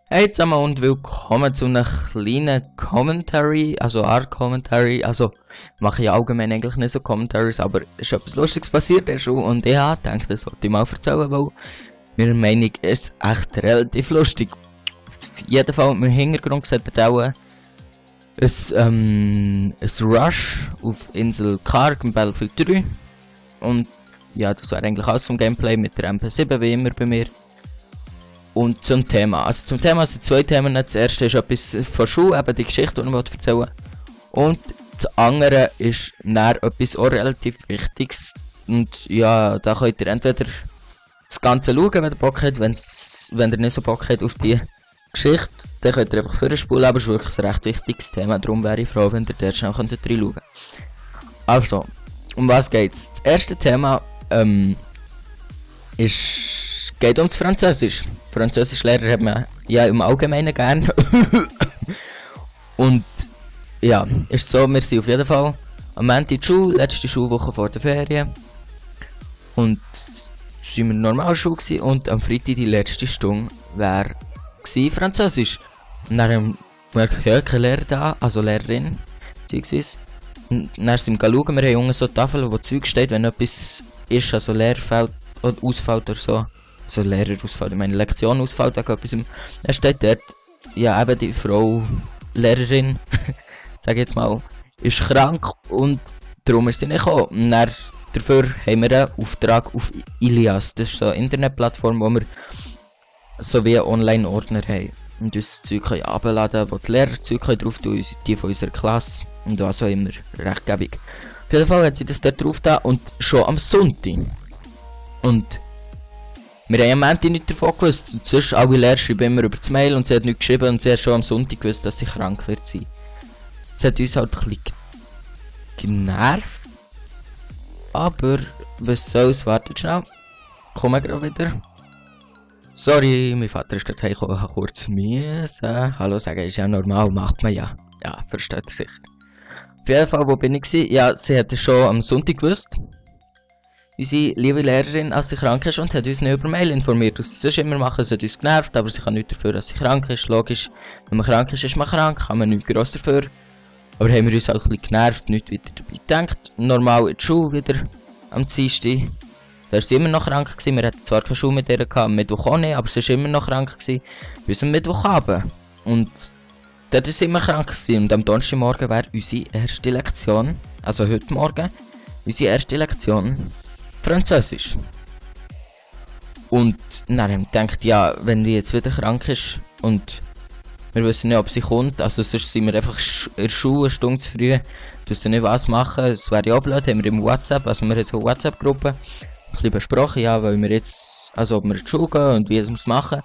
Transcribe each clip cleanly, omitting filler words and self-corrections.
Hey zusammen und willkommen zu einem kleinen Commentary, also Art Commentary. Also mache ich allgemein eigentlich nicht so Commentaries, aber es ist etwas Lustiges passiert in der Schule und ich habe gedacht, das wollte ich mal erzählen, weil meine Meinung ist echt relativ lustig. Auf jeden Fall im Hintergrund sieht man auch ein Rush auf Insel Karg im Battlefield 3 und ja, das wäre eigentlich alles vom Gameplay mit der MP7 wie immer bei mir. Und zum Thema. Also zum Thema sind zwei Themen. Das erste ist etwas von Schule, eben die Geschichte, die ich erzählen will. Und das andere ist dann etwas auch relativ Wichtiges. Und ja, da könnt ihr entweder das Ganze schauen, wenn ihr Bock habt. Wenn ihr nicht so Bock habt auf die Geschichte, dann könnt ihr einfach vorspulen. Aber es ist wirklich ein recht wichtiges Thema. Darum wäre ich froh, wenn ihr dort schnell reinschauen könnt. Also, um was geht's? Das erste Thema geht um das Französisch. Französischlehrer hat man ja im Allgemeinen gern. Und ja, ist so, wir sind auf jeden Fall am Ende in die Schule, letzte Schulwoche vor der Ferien. Und sind wir normal Schule gewesen, und am Freitag die letzte Stunde wäre Französisch. Und dann haben wir ja keinen Lehrer da, also Lehrerin, beziehungsweise. Und dann sind wir schauen, wir haben so Tafeln, wo Zeug steht, wenn etwas ist, also Lehrfeld oder ausfällt oder so. Also Lehrer ausfällt, ich meine Lektion ausfällt, wegen etwas. Dann steht dort, ja eben die Frau Lehrerin, sag jetzt mal, ist krank und darum ist sie nicht gekommen. Und dann, dafür haben wir einen Auftrag auf Ilias, das ist so eine Internetplattform, wo wir so wie einen Online-Ordner haben. Und uns Zeug herunterladen, wo die Lehrer Zeug drauf tun, die von unserer Klasse. Und das auch immer recht gäbig. Auf jeden Fall hat sie das dort drauf da und schon am Sonntag. Und wir haben am Ende nicht davon gewusst. Und sonst alle Lehrer schreiben immer über das Mail und sie hat nicht geschrieben und sie hat schon am Sonntag gewusst, dass sie krank wird sein. Das hat uns halt ein bisschen genervt. Aber was soll's, wartet schnell. Kommen gerade wieder. Sorry, mein Vater ist gerade heimgekommen, ich habe kurz müssen. Hallo sagen, ist ja normal, macht man ja. Ja, versteht er sich. Auf jeden Fall, wo bin ich gewesen? Ja, sie hat es schon am Sonntag gewusst. Unsere liebe Lehrerin, als sie krank ist, und hat uns nicht über Mail informiert, was sie sonst immer machen. Sie hat uns genervt, aber sie kann nichts dafür, dass sie krank ist. Logisch, wenn man krank ist, ist man krank, kann man nichts gross dafür. Aber haben wir uns auch ein bisschen genervt, nicht weiter dabei gedacht. Normal in die Schule wieder am Dienstag. Da war sie immer noch krank gewesen. Wir hatten zwar keine Schule mit ihr gehabt, am Mittwoch auch nicht, aber sie war immer noch krank gewesen, bis am Mittwochabend. Und dort war sie immer krank gewesen. Und am Donnerstagmorgen wäre unsere erste Lektion, also heute Morgen, unsere erste Lektion Französisch. Und dann haben wir gedacht, ja, wenn die jetzt wieder krank ist und wir wissen nicht, ob sie kommt, also sonst sind wir einfach in der Schule eine Stunde zu früh, wissen nicht was machen, es wäre ja blöd, haben wir im WhatsApp, also wir haben so eine WhatsApp-Gruppe, ein bisschen besprochen, ja, weil wir jetzt, also ob wir in die Schule gehen und wie wir es machen.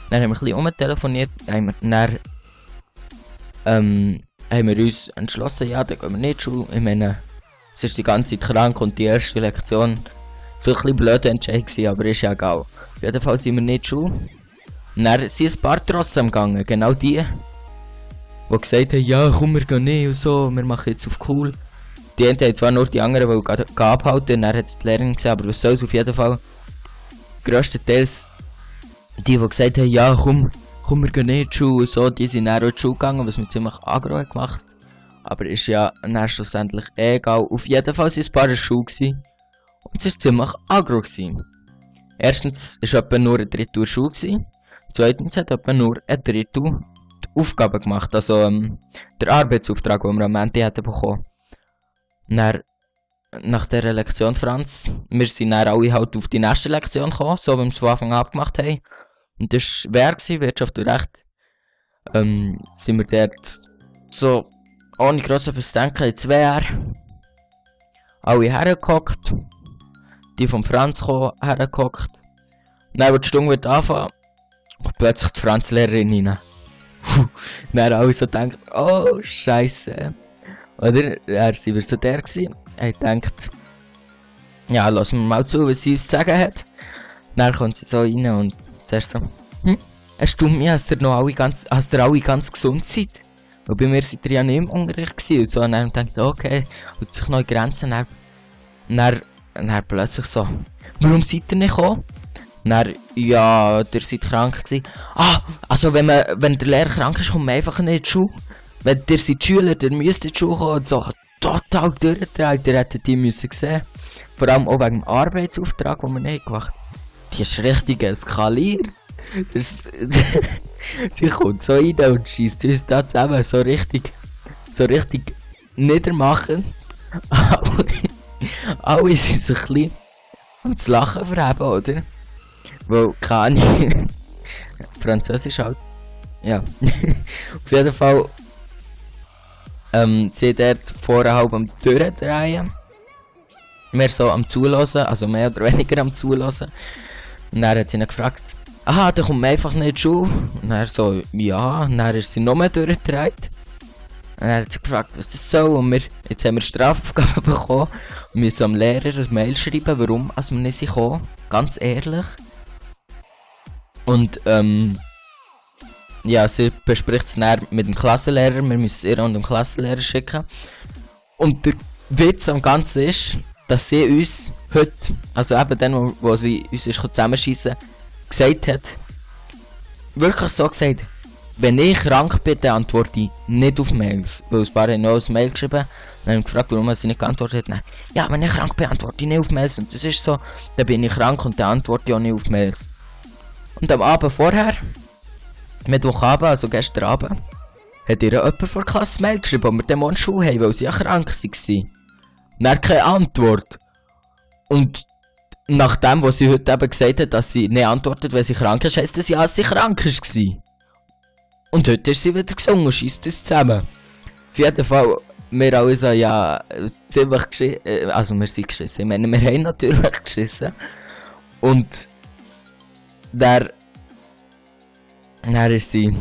Dann haben wir ein bisschen umtelefoniert, dann haben wir uns entschlossen, ja, dann gehen wir nicht in die Schule. Ich meine, es ist die ganze Zeit krank und die erste Lektion vielleicht ein bisschen blöd Entscheid, aber ist ja egal. Auf jeden Fall sind wir nicht in die Schule. Und dann sind ein paar trotzdem gegangen, genau die gesagt haben, ja komm, wir gehen nicht und so, wir machen jetzt auf cool. Die einen haben zwar nur die anderen abhalten, dann hat es die Lehrerin gesehen, aber was soll's, auf jeden Fall. Größtenteils die gesagt haben, ja komm, wir gehen nicht in die Schule und so, die sind dann auch in die Schule gegangen, was wir ziemlich aggro gemacht. Aber ist ja dann schlussendlich egal. Auf jeden Fall waren ein paar in der Schule gewesen. Und es war ziemlich aggro gewesen. Erstens war etwa nur ein Drittel der Schule gewesen. Zweitens hat etwa nur ein Drittel die Aufgaben gemacht. Also der Arbeitsauftrag, den wir am Ende hatten bekommen. Dann, nach dieser Lektion Franz, wir sind dann alle halt auf die nächste Lektion gekommen, so wie wir es von Anfang an gemacht haben. Und das war Wirtschaft und Recht. Sind wir dort so ohne gross etwas zu denken, in 2 Jahren alle hergehockt, die vom Franz kommen, hergehockt. Dann, wo die Stunde wird anfangen, kommt plötzlich die Franz-Lehrerin rein. Dann alle so denkt, oh Scheiße. Oder? Dann sind wir so der gewesen. Er denkt, ja, lassen wir mal zu, was sie uns zu sagen hat. Dann kommt sie so rein und zuerst so, hast du mich, dass ihr alle ganz gesund seid? Und bei mir seid ihr ja nicht im Unterricht gewesen. Und so, und dann denkt okay, und sich noch in Grenzen. Dann plötzlich so, warum seid ihr nicht gekommen? Dann, ja, ihr seid krank gewesen. Ah, also wenn der Lehrer krank ist, kommt man einfach nicht in die Schule. Wenn ihr seid Schüler, dann müsst ihr in die Schule kommen und so total durchgetragen, ihr hättet die müssen sehen. Vor allem auch wegen dem Arbeitsauftrag, den wir nicht gemacht haben. Die ist richtig eskaliert. Die kommt so rein und schießt uns da zusammen so richtig niedermachen. Alle sind so ein bisschen am zu lachen verheben, oder? Weil, keine Ahnung. Französisch halt. Ja. Auf jeden Fall. Sie dort vorher halb am Durchdrehen. Wir so am Zulassen, also mehr oder weniger am Zulassen. Und dann hat sie ihn gefragt, aha, dann kommt man einfach nicht in die Schule. Und er so, ja, und dann ist sie noch mehr durchgedreht. Und dann hat sie gefragt, was das soll. Und jetzt haben wir Strafaufgaben bekommen. Und müssen am Lehrer eine Mail schreiben, warum wir nicht gekommen sind. Ganz ehrlich. Und ja, sie bespricht es dann mit dem Klassenlehrer. Wir müssen es ihr und dem Klassenlehrer schicken. Und der Witz am Ganzen ist, dass sie uns heute, also eben dann, wo sie uns zusammenschießen, gesagt hat, wirklich so gesagt, wenn ich krank bin, dann antworte ich nicht auf Mails. Weil ein paar haben noch ein Mail geschrieben, dann haben gefragt, warum sie nicht geantwortet hat. Ja, wenn ich krank bin, antworte ich nicht auf Mails. Und das ist so, dann bin ich krank und dann antworte ich auch nicht auf Mails. Und am Abend vorher, Mittwochabend, also gestern Abend, hat ihr jemand vor der Klasse Mail geschrieben, ob wir den morgen Schule haben, weil sie ja krank waren. Und dann keine Antwort. Und nachdem, wo sie heute eben gesagt hat, dass sie nicht antwortet, weil sie krank ist, heisst das ja, dass sie krank war. Und heute ist sie wieder gesungen und scheisst uns zusammen. Auf jeden Fall, wir alle so, ja, ziemlich geschissen, also wir sind geschissen, ich meine, wir haben natürlich geschissen. Und dann ist sie,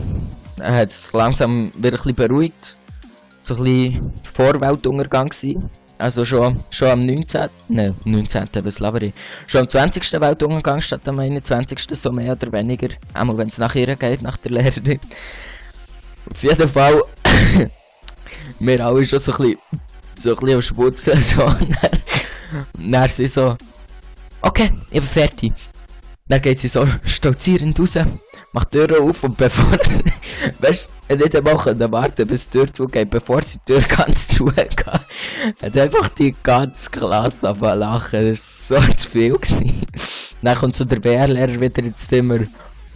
hat es langsam wieder ein bisschen beruhigt. So ein bisschen Vorweltuntergang gewesen. Also schon am 19. Nein, 19. was laber ich? Schon am 20. Weltuntergang statt am 21. so mehr oder weniger. Einmal wenn es nach ihr geht, nach der Lehrerin. Auf jeden Fall. Wir alle schon so ein bisschen am Schmutzen. So. Dann sie so. Okay, ich bin fertig. Dann geht sie so stolzierend raus. Macht die Tür auf und bevor... Weißt du, nicht einmal warten, bis die Tür zugeht, bevor sie die Tür ganz zugeht. Hat einfach die ganze Klasse angefangen lachen. Das war so zu viel gewesen. Dann kommt so der BR-Lehrer wieder ins Zimmer.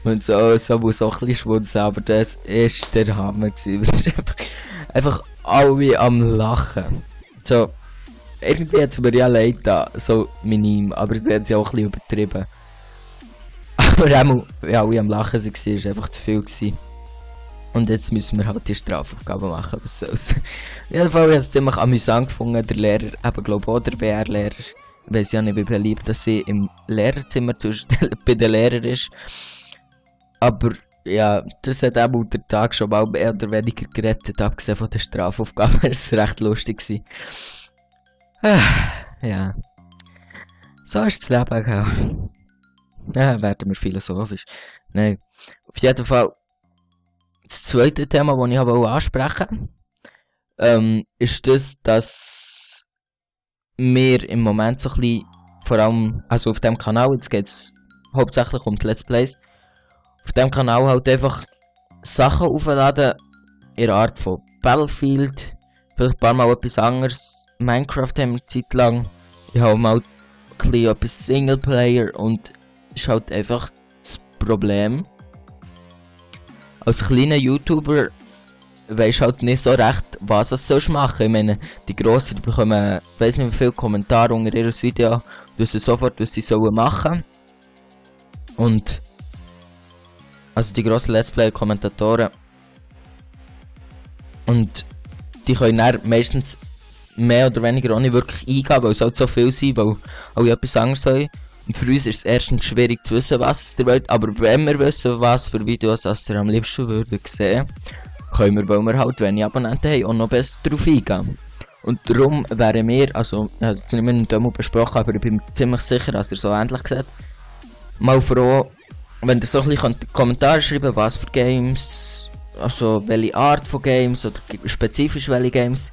Und so muss auch ein bisschen schwunzen, aber das ist der Hammer gewesen. Das ist einfach alle am Lachen. So, irgendwie hat es mir ja leid da, so minim, aber sie hat es ja auch ein bisschen übertrieben. Aber auch, ja, alle am Lachen waren, war einfach zu viel gewesen. Und jetzt müssen wir halt die Strafaufgaben machen, was soll's. Auf jeden Fall habe ich es ziemlich amüsant gefunden, der Lehrer, eben glaube ich auch der BR-Lehrer. Ich weiss ja nicht, wie beliebt dass sie im Lehrerzimmer bei den Lehrern ist. Aber ja, das hat auch der Tag schon mal mehr oder weniger gerettet, abgesehen von der Strafaufgabe. Das war recht lustig gewesen. Ja. So ist das Leben gegangen. Ja, werden wir philosophisch. Nein. Auf jeden Fall. Das zweite Thema, das ich ansprechen wollte, ist das, dass wir im Moment so ein bisschen, vor allem, also auf dem Kanal, jetzt geht es hauptsächlich um die Let's Plays, auf dem Kanal halt einfach Sachen aufladen, in der Art von Battlefield, vielleicht ein paar Mal etwas anderes, Minecraft haben wir Zeit lang, ich habe mal ein bisschen etwas Singleplayer und ist halt einfach das Problem. Als kleiner YouTuber weisst halt nicht so recht, was du machen sollst. Ich meine, die Grossen bekommen, ich weiss nicht wie viele Kommentare unter ihrem Video, wissen sofort, was sie sollen machen. Und also die grossen Let's Play Kommentatoren. Und die können dann meistens mehr oder weniger auch nicht wirklich eingehen, weil es halt so viel sind, weil alle etwas anderes haben. Und für uns ist es erstens schwierig zu wissen, was es der Welt, aber wenn wir wissen, was für Videos ihr am liebsten würdet sehen, können wir, weil wir halt wenig Abonnenten haben, auch noch besser darauf eingehen. Und darum wären wir, also, ich habe es nicht mit dem Demo besprochen, aber ich bin mir ziemlich sicher, dass ihr so ähnlich seht, mal froh, wenn ihr so ein bisschen Kommentare schreiben, was für Games, also welche Art von Games oder spezifisch welche Games,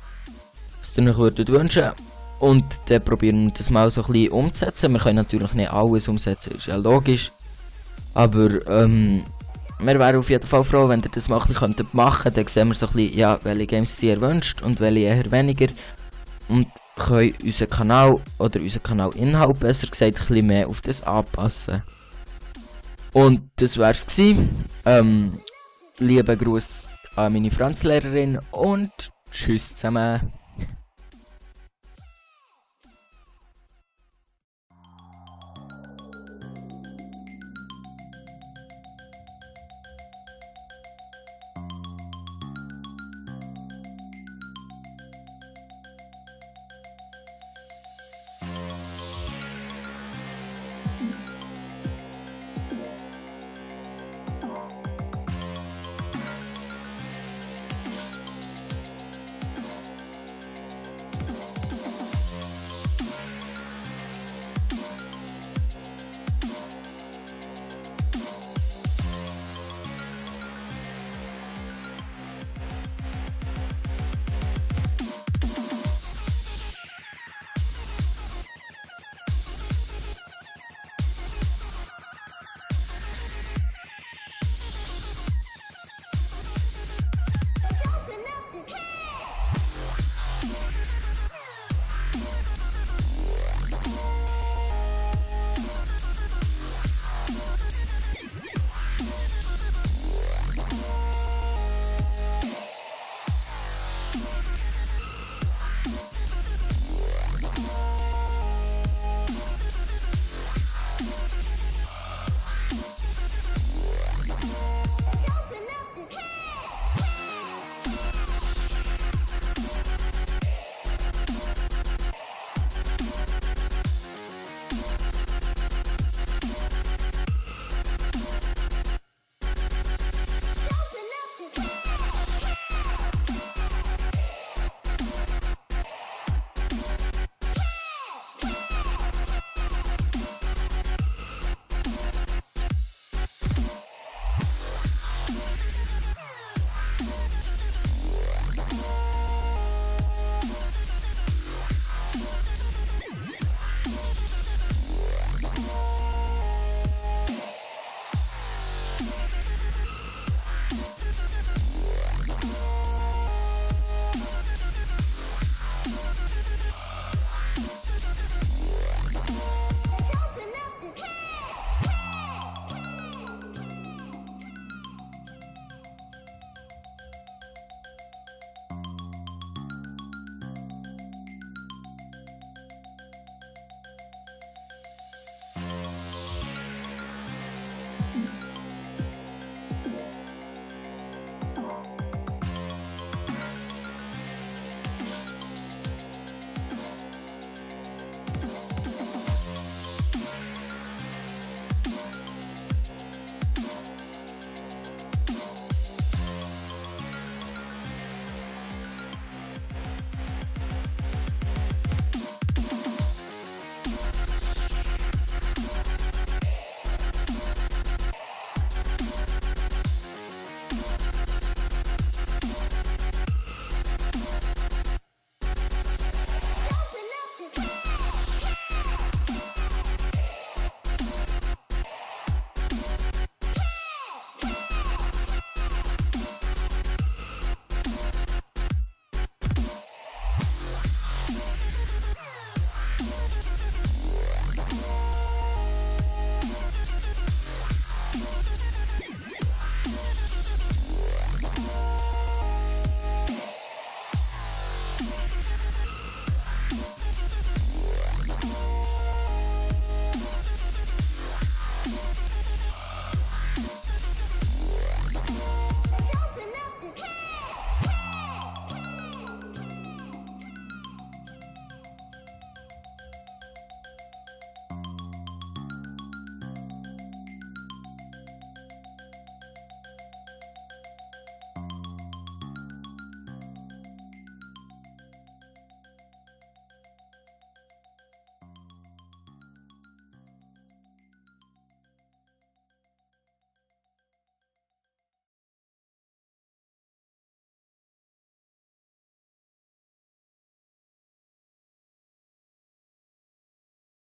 was ihr euch würdet wünschen. Und dann probieren wir das mal so ein bisschen umzusetzen. Wir können natürlich nicht alles umsetzen, ist ja logisch. Aber wir wären auf jeden Fall froh, wenn ihr das mal ein bisschen machen könntet. Dann sehen wir so ein bisschen, ja, welche Games ihr wünscht und welche eher weniger. Und können unseren Kanal oder unseren Kanalinhalt besser gesagt ein bisschen mehr auf das anpassen. Und das wär's gewesen. Lieben Gruß an meine Franzlehrerin und tschüss zusammen.